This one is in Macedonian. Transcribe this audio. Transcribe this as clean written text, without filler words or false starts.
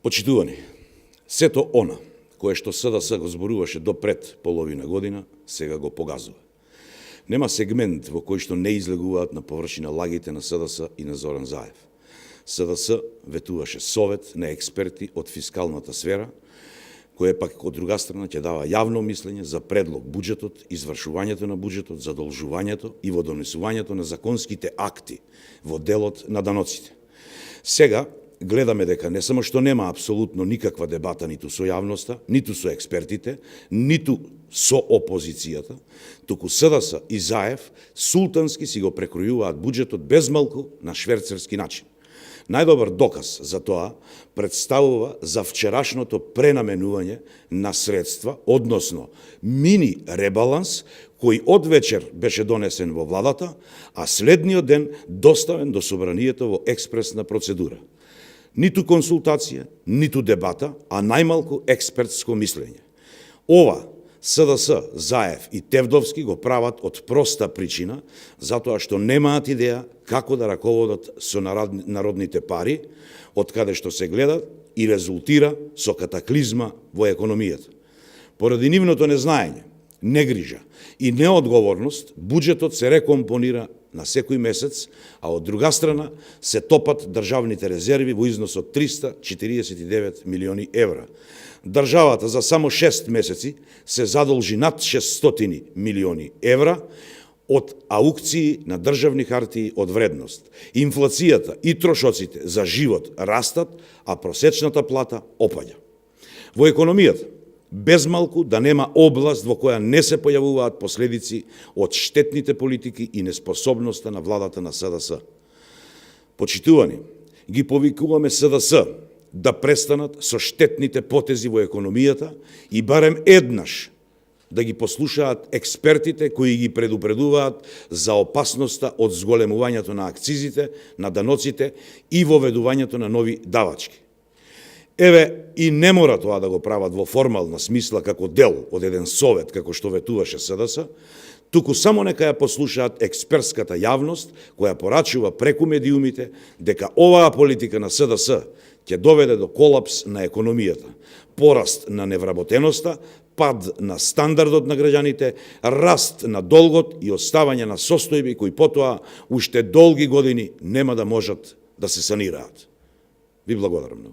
Почитувани, сето она, кое што СДС го зборуваше до пред половина година, сега го погазува. Нема сегмент во кој што не излегуваат на површина лагите на СДС и на Зоран Заев. СДС ветуваше совет на експерти од фискалната сфера, кој пак од друга страна ќе дава јавно мислење за предлог буџетот, извршувањето на буџетот, задолжувањето и во донесувањето на законските акти во делот на даноците. Сега гледаме дека не само што нема апсолутно никаква дебата ниту со јавноста, ниту со експертите, ниту со опозицијата, туку СДС и Заев султански си го прекројуваат буџетот без малку на шверцерски начин. Најдобар доказ за тоа представува за вчерашното пренаменување на средства, односно мини ребаланс, кој од вечер беше донесен во владата, а следниот ден доставен до собранието во експресна процедура. Ниту консултација, ниту дебата, а најмалку експертско мислење. Ова СДС, Заев и Тевдовски го прават од проста причина, затоа што немаат идеја како да раководат со народните пари, од каде што се гледат и резултира со катаклизма во економијата. Поради нивното незнаење, негрижа и неодговорност, буџетот се рекомпонира на секој месец, а од друга страна се топат државните резерви во износ од 349 милиони евра. Државата за само 6 месеци се задолжи над 600 милиони евра од аукции на државни хартии од вредност. Инфлацијата и трошоците за живот растат, а просечната плата опаѓа. Во економијата, без малку да нема област во која не се појавуваат последици од штетните политики и неспособноста на владата на СДС. Почитувани, ги повикуваме СДС да престанат со штетните потези во економијата и барем еднаш да ги послушаат експертите кои ги предупредуваат за опасноста од зголемувањето на акцизите, на даноците и воведувањето на нови давачки. Еве, и не мора тоа да го прават во формална смисла како дел од еден совет, како што ветуваше СДС, туку само нека ја послушаат експертската јавност, која порачува преку медиумите дека оваа политика на СДС ќе доведе до колапс на економијата, пораст на невработеноста, пад на стандардот на граѓаните, раст на долгот и оставање на состојби кои потоа уште долги години нема да можат да се санираат. Ви благодарам.